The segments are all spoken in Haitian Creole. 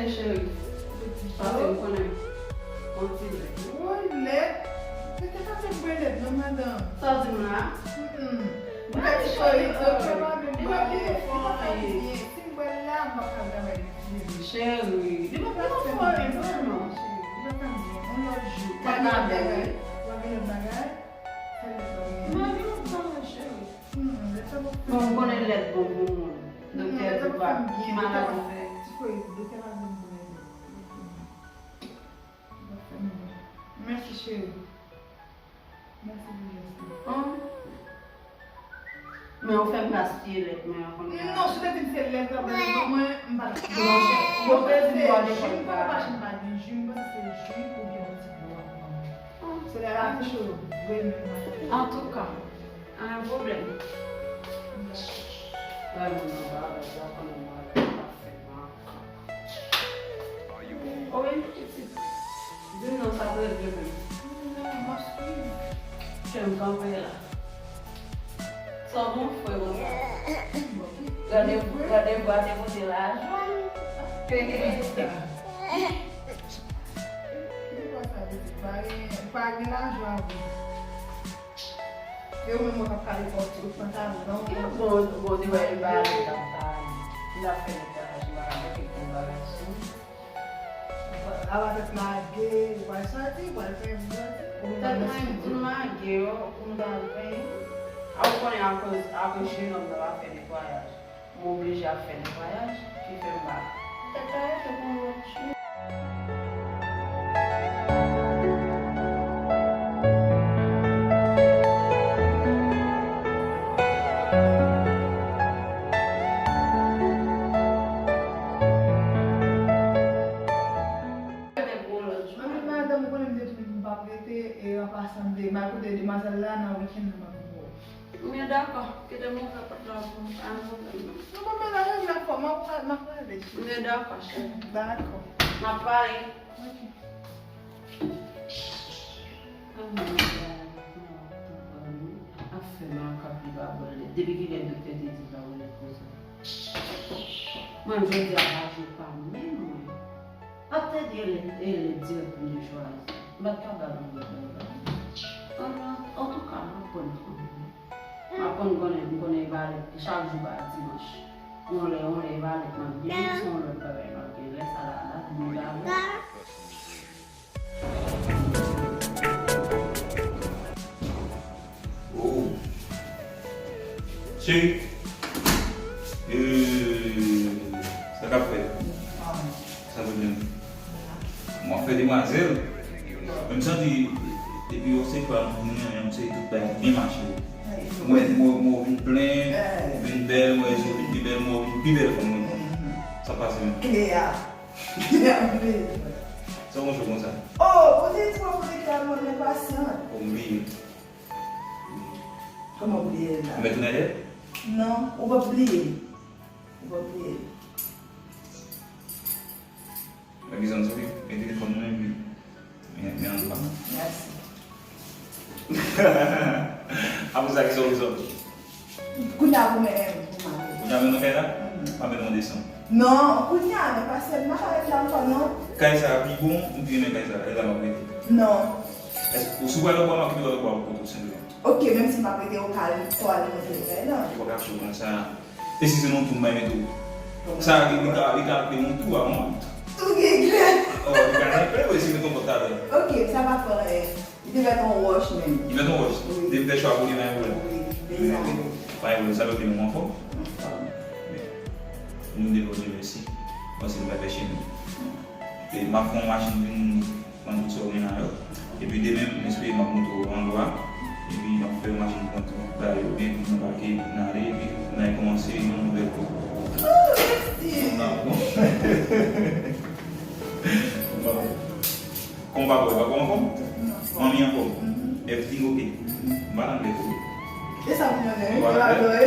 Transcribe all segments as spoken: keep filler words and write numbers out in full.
Cheri, paske m konnen yon ti lèt. Woy, lèt? Se te pa fè bwè lèt non, madanm. Sa w di m la? Mm-mm. Ou ka di cheri, se ou ki pa vle m bwè lèt. Li pa fè m byen. Si m bwè l la, m pa ka travay li. Cheri, li pa fè m byen, non. Cheri, li pa fè m byen. Yon lòt jou. Ou pa gen lòt bagay? Ou pa gen lòt bagay? Sa lèt la gen? M pa gen lòt bagay, cheri. Mm-mm, lèt la pa fè m byen. Bon, m konnen lèt bon pou moun. Doktè di pa, maladi. Ti koze, doktè pa vle m bwè lèt. Mèsi, cheri. Mèsi pou jès la. Hum. Men ou fè m gaspiye lèt mwen an kounye a. Non, si w te di m se lèt la pou mwen, m pa t ap. Non, cheri, yo te di m bò de kòt pa. Mwen panse se ji, m pa pa janm pa gen ji, m panse se ji oubyen yon ti dlo w ap ban mwen. Hum. Se lè la te cho vre menm. Antouka, pa gen pwoblèm. Wè, moun nan pa avèk la, konnen mwen avèk la, fè mal. Wi, pitit. Di m non, sa te regle menm. Kè m kanpe la. Sa w bon fwe konsa? Gade, gade vwa te pote lajan. Ki bò sa pitit? Pa gen, pa gen lajan vre. E ou menm ou t ap kale kò w ti bout pantalon. Bon, bon, li wè li pa ale t ap kale. Li t ap fè netwayaj, li pa ka mete gwo bagay sou li. Ava tèt lage, ou pral sòti, ou pral fè vlòg. Tèt mwen tou lage yo, pou m ta al penyen. A ou konnen akoz, akoz jenòm nan pa fè netwayaj. M oblije ap fè netwayaj, ki fè m pa. Tèt la rete pou yon lòt jou. Rete pou yon lòt jou. Mwen menm madanm, ou konnen m te di w m p ap rete, e an pasan m te, m al kote demwazèl la nan wikenn nan m ap vin wè w. M byen dakò. Kite m ouvè pòt la pou ou, pa gen pwoblèm non. Non, mwen menm la, m ap, m ap prale. M byen dakò, cheri. Dakò. M ap pale. Ok. Ah, mwen ap fè makak li pa bwè lèt. Depi kilè doktè te di l pa bwè lèt konsa? Mwen, jodi a pa jou pa m menm, mwen. Ap te di e lè, e lè dirèk pou m te chwazi. M pa t ka ba l yon lòt bagay. An, antouka, m ap konn fanmi. M ap konn konnen, m konnen e pa lèt, chak jou pa dimanch. Yon lè, yon lè e pa lèt m ap genyen, se yon lòt bagay m ap genyen. Lè sa la, la, m ap genyen. Oh. Cheri. Euh, sa k ap fèt? Sa pwoblèm? Mwen fè demwazèl. Men m santi, depi yon sèl fwa nou vini, yon seri tout bagay byen mache. Mwen, mwen, mwen vin plen, ou vin bèl, mwen vin pi bèl, mwen vin pi bèl fanm mwen. Sa pase menm. Kle a. Kle a, m vle. Sa w konn fè konsa? Oh, ou te di w ap rete a mwen, men pasyant. Ou bliye. Kòman bliye la? Ou mèt tounen dèyè? Non, ou p ap bliye. Ou p ap bliye. Mwen bizann sou li, men telefòn mwen, men, men an dwa. Mèsi. Apre sa, kisa w bezwen? Kounye a pou mwen, pou mwen. Kounye a menm nan kay la? Mm. Pa mèt mande san. Non, kounye a, men paske m pa ka ret la ankò, non. Kay sa a pi bon, m pi renmen kay sa a, e la m ap rete. Non. Èske ou si w pral lòtbò, m ap kite w lòtbò a pou kote w senpleman. Ok, menm si m ap rete, ou ka al, ou al mwen telefòn nan. Ou pa ka cho konsa. E si se nan tou m bay men tou? Sa li, li ka, li ka aple yon tou a mwen. Tou gen klè. Oh, li ka aple, wi, si met yon pòt talè. Ok, sa pa fè anyen. Li te mèt yon wòch menm. Li mèt yon wòch? Wi. Depi fè chwa pou li, pa gen pwoblèm. Wi, li te sa. Pa gen pwoblèm, sa yo te nou anfòm. Anfòm. Men, nou de Bondye mèsi. Mwen se nou pa fè chen. E m ap fè yon machin vin. Ban m tout sa w gen la yo. Epi demen, m espere m ap montre w andwa. Epi m ap fè machin pran tout bagay yo byen, epi m anbake, n ale, epi n al kòmanse yon nouvèl vi. Oh, mèsi! Nan, bon. Bon. Kòman papa w, papa w anfòm? Anfòm. Manmi anfòm? Mhm. Everything ok? Mhm. M pa nan lè tou. E sa pou mwen, wi. Voilà. Bravo, wi.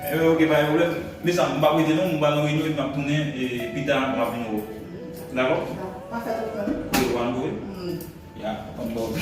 Eh, ok, pa gen pwoblèm. Mezanmi, m p ap rete non, m pral nan reyinyon epi m ap tounen, e pita, m ap vin wè w. Dakò? Pa fè twòp tan. Ok, w ap vin wè? Mm. Ya, one love.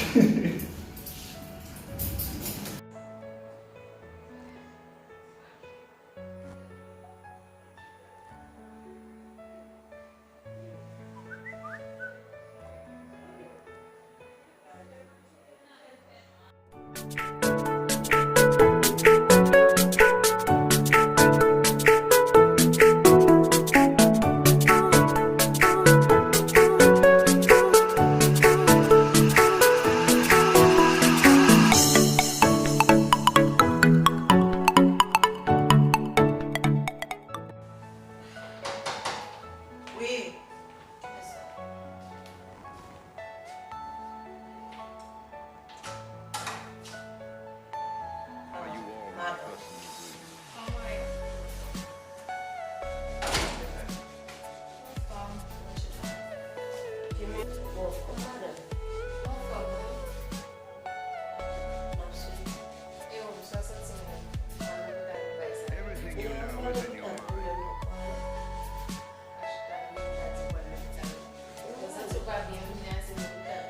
Wi. Ou santi w pa byen, vini a se lopital.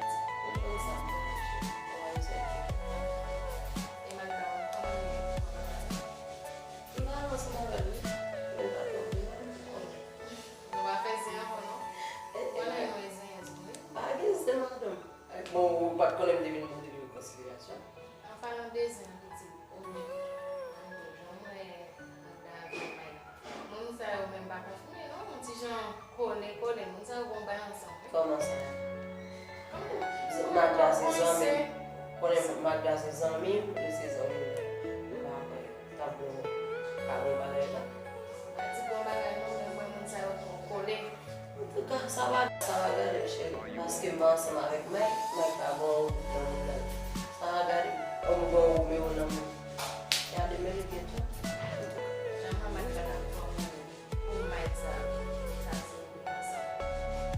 Ou konn sa m konnen, cheri. Ou wè, se ke e Magda, kòman li ye? M pa ansanm avè l, wi. Men l pa twò byen, m konnen. Nou pa fè zen ankò, non. Ou konnen nou e zenyèz, wi. Pa gen zen, madanm. Bon, ou pa t konnen m te vin pote li rekonsilyasyon? An palan de zen, pitit. Jan m wè Magda avè Mike. Moun sa yo menm pa konfime non, yon ti jan kole kole, moun sa yo gon bagay ansanm wi. Kòman sa? Magda se zanmi m. Konnen Magda se zanmi m, li se zanmi m. M pa kwè t ap bon, pa bon bagay la. Pa di bon bagay non, men mwen moun sa yo twò kole. Antouka, sa va, sa va gade m, cheri. Paske m ansanm avèk Mike, Mike pa bon nan moun nan. Sa va gade m. Kòm ou gen Romeo nan moun. Gade men li gen tou. Antouka. Jan manman t pral ap pran pou, pou Mike sa, sa se pou ansanm.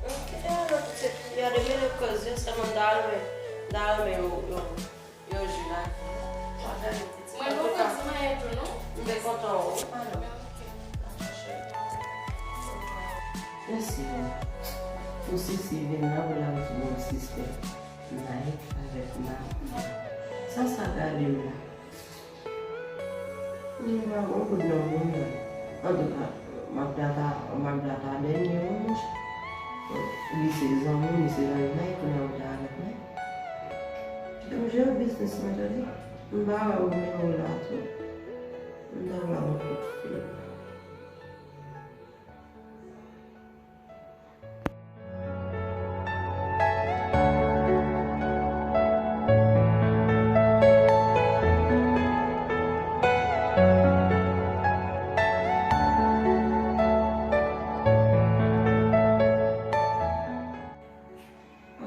Ok, alò, tout se, gade men li koz yo, sèlman m ta renmen, m ta renmen yo, yo, Yo jwi la. Mwen nou konn di mwen tou non. M te kontan wè w, pa non. Mèsi, bon. Pou Sisi vin la, pou l al di bon sistè Mike avèk Magda. Sa, sa gade m la. M pa gon goud nan men m. Antouka, Magda ta, Magda ta dènye wi, monchè. Li se zanmi m, li se zanmi Mike, kounye a ou ta avèk Mike. Kite m jere biznis mwen, tande. M pa wè Romeo la tou. M ta ba l yon kout fil.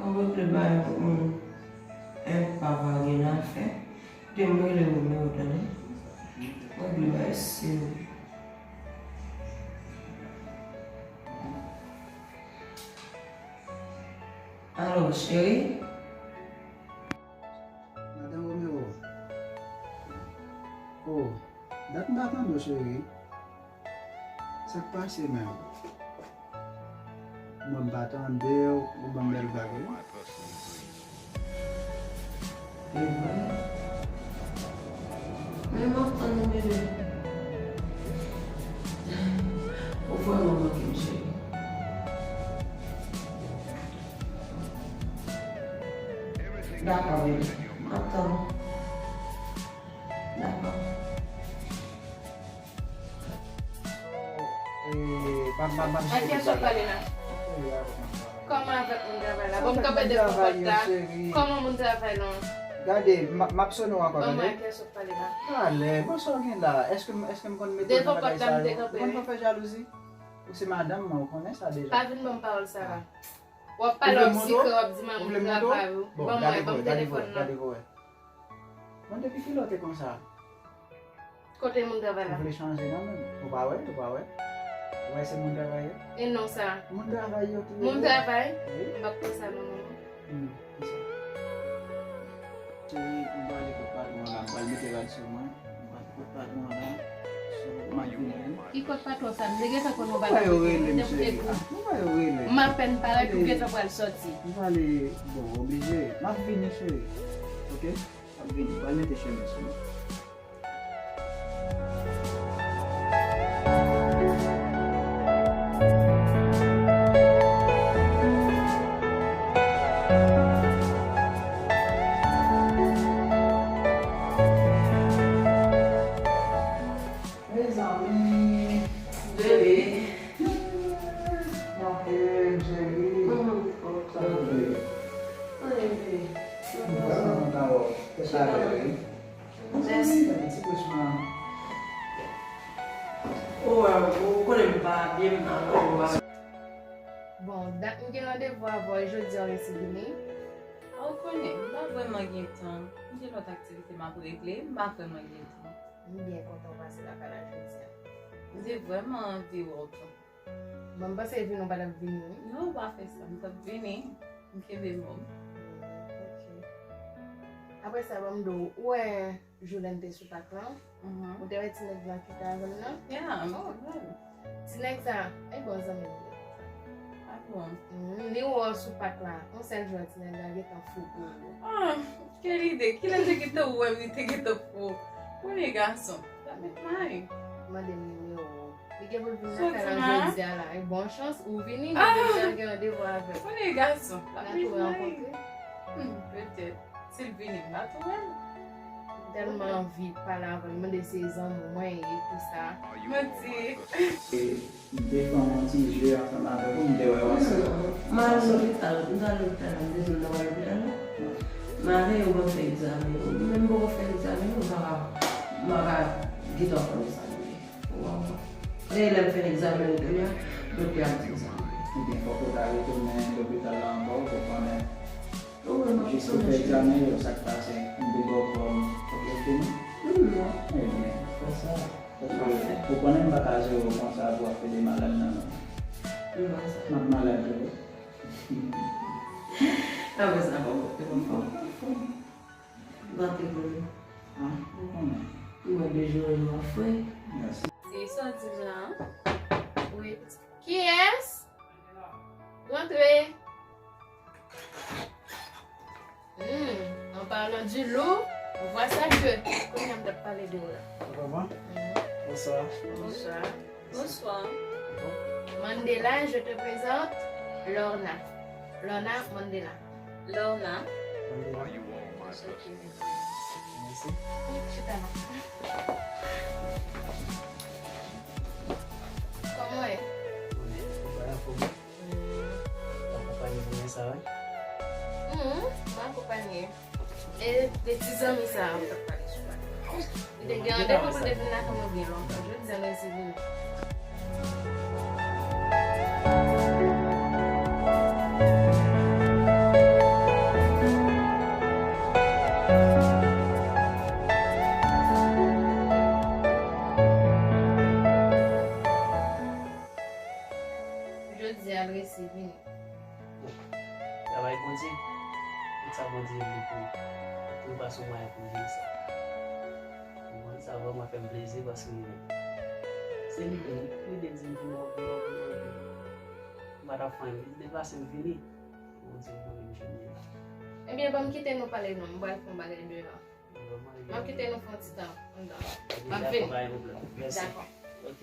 Mwen regle bagay pou mwen. Enpa pa gen afè. Kite m rele Romeo, tande. Mwen regle bagay serye. Alo, cheri? Madan Romeo. Oh, dat m pa tande w, cheri. Sa k pase menm? Mwen m pa tande w, ou ban m bèl vag wi. E vre? Men m ap tann ou, bebe. Ou vrèman manke m, cheri. Dakò, bebe. M ap tann ou. Dakò. So, eh, m ap, m ap, m ap jere bagay. Ak kiyès w ap pale la? Kòman avèk moun travay la? Bon, m kanpe devan pòt la. Kòman moun travay la? Gade, m ap, m ap sone w ankò, tande? Bon, mwen ak kiyès w ap pale la? Talè, bon, sa w gen la? Èske m, èske m konn mete w nan bagay sa yo? Ou konn pa fè jalouzi? Ou se madanm mwen, ou konnen sa deja. Pa vin ban m pawòl sa la. W ap pale, w ap sikrè, w ap di m a moun travay ou. Ban mwen, ban m telefòn nan. Bon, depi kilè w te konsa? Kote moun travay la? Ou vle chanje nan menm? Ou pa wè? Ou pa wè? Ou wè se moun travay yo? E non sa. Moun travay yo tou. Moun travay? Wi. M p ap pran sa nan men w non. Hmm, kisa? Cheri, m pral kot patwon an la, m pral mete rad sou mwen. M pral kot patwon an la. So, m ap vini wi. Ki kot patwon sa? M te gentan konn ou pa t ap rete, m te koute kou. M apèn parèt, ou gentan pral sòti. M prale, bon, oblije. M ap vini, cheri. Oke? M ap vini. M pral mete chemiz sou mwen. Sa bèl, wi. Mèsi. Ti kouchman. Ou wè, ou konnen m pa byen m nan, ou wè. Bon, dat m gen randevou avè w, jodi a w resi vini? A, ou konnen, m pa vrèman gen tan. M gen lòt aktivite m ap regle, m pa vrèman gen tan. M byen kontan w pase lakay la jodi a. M te vrèman anvi wè w tou. Bon, m panse vini w pa t ap vini, wi. Non, ou pa fè sa. M t ap vini. M kenbe mo m. Hmm, ok. Apre sa, ban m di w, ou wè Joulèn te sou pak lan? Mhm. Ou te wè ti nèg lan ki te avè m nan? Yeah, m te wè l. Ti nèg sa, e bon zanmi m li ye. Ah bon? Hmm, li wè w sou pak la. Yon sèl jou, ti nèg la gentan fou pou ou. Ah, kèl ide! Kilè l te gentan wè m, li te gentan fou? Konnen gason. Sa met mari. Mande m nimewo w. Li gen pou l vin lakay la jodi a la. E bon chans, ou vini, jodi a l gen randevou avè w. Konnen gason. N a tou rankontre. Hmm, petèt. Si l vini, m pa tou wè l. M tèlman anvi pale avè l, mande si e zanmi mwen ye, tou sa. Manti. E, m te fè yon ti je ansanm avèk ou, m te wè w ansanm. Hmm, m al lopital, m t al lopital la, m te di m t ap al lopital la. M ale, yo ban m fè egzamen yo. Menm m poko fè egzamen yo, m pa ka, m pa ka gentan konnen sa m ye. Ou konprann? E lè m fè egzamen yo demen, doktè a di m sa m ye. Ebyen, fòk ou ta retounen lopital la ankò, ou konprann? Wi, m ap retounen cheri. Jis pou fè egzamen yo, sa k pase? M te ba w kòm, ok, ok, non? Non. Ebyen, fè sa. Paske ou konnen m pa ka jere w konsa pou w ap pede malad nan men m. M wè sa. M ap malad tou. Apre sa, fò w te konn fò. M pa te konnen. Ah, ou konnen. M wè de jou an jou ap fre. Mèsi. Se sa w di m la, an? Wi. Kiyès? Rantre. Hmm, en parlant du loup, voilà que kounye a m t ap pale de ou la. Vraiment? Mhm. Bonsoir. Bonsoir. Bonsoir. Bon. Mandela, je te présente Lorna. Lorna Mandela. Lorna. Mandela. Enchantée. Merci. Chita la. Kòman w ye? Mwen anfòm. Hmm. Ou akonpanye mwen sa, wi? Hmm, m akonpanye. E, de ti zanmi sa a, m t ap pale sou la. Li te gen randevou pou l te vin lakay mwen byen lontan. Jodi a, l resi vini. Jodi a, l resi vini. Bon, travay Bondye, tout sa Bondye vle pou ou. Pou pase yon mwayen pou l vin sa. Bon, sa vrèman fè m plezi paske se li menm. Li te di m vini, vini, vini, vini. M pa t ap fè anyen. Li deplase m vini. Bondye mwen menm jounen la. Ebyen, ban m kite nou pale non, m pral fè yon bagay deyò. M ap kite nou fè yon ti tan anndan. M ap vini. Dakò, pa gen pwoblèm. Mèsi. Dakò. Ok.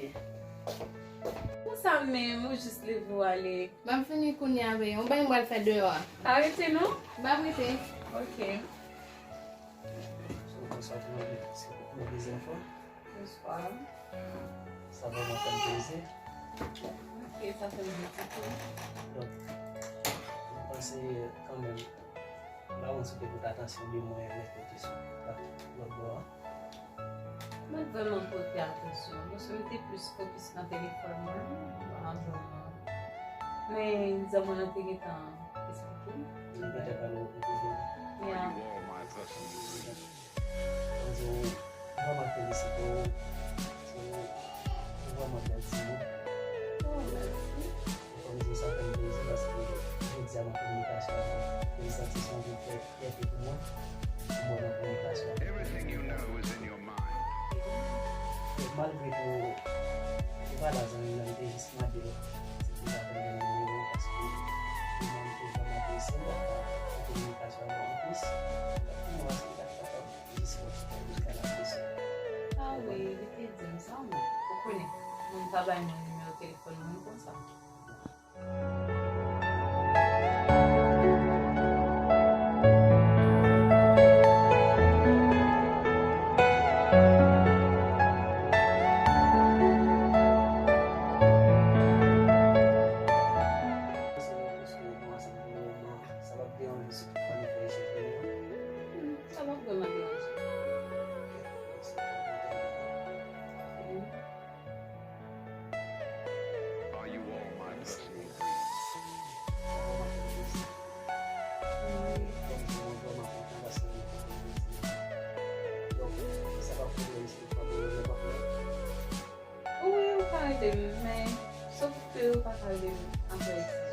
Konsa menm, ou jis leve w ale. M ap vini kounye a, wi. Yon bagay m pral fè deyò a. Pa rete non? M ap rete. Ok. So, bonswa tout moun. Se pou dezyèm fwa. Bonswa. Sa vrèman fè m plezi. Ok, sa fè m plezi tou. Donk, m panse kanmenm, m pa konn si w te pote atansyon de mwen lè kote sou lòt bò a. Mwen vrèman pote atansyon, paske m te plis fokis nan telefòn mwen, m pa vrèman. Men, zanmi mwen te gentan eksplike m. Li gentan pale w pou pwoblèm. Ya. Mwen di w, m vrèman felisite w. Se yon vrèman bèl timoun. Oh, mèsi. Fò m di w sa fè m plezi paske jodi a nan kominikasyon avè w, m santi se yon gwo fyète pou mwen, pou mwen nan kominikasyon avè w. Malgre tou, ou pa la zanmi m nan, m te jis mande w si pou w ta fè m jwenn nimewo w paske ou menm ou vrèman apresye m, w ap fè kominikasyon avè w anplis. Pou mwen, se sa k kapab. Jis fò ti kè li ka la plis. Ah wi, li te di m sa, men ou konnen, moun pa bay moun nimewo telefòn moun konsa. Sa p ap deranje si toutefois nou fè echanj nimewo? Hmm, sa p ap vrèman deranje. Mwen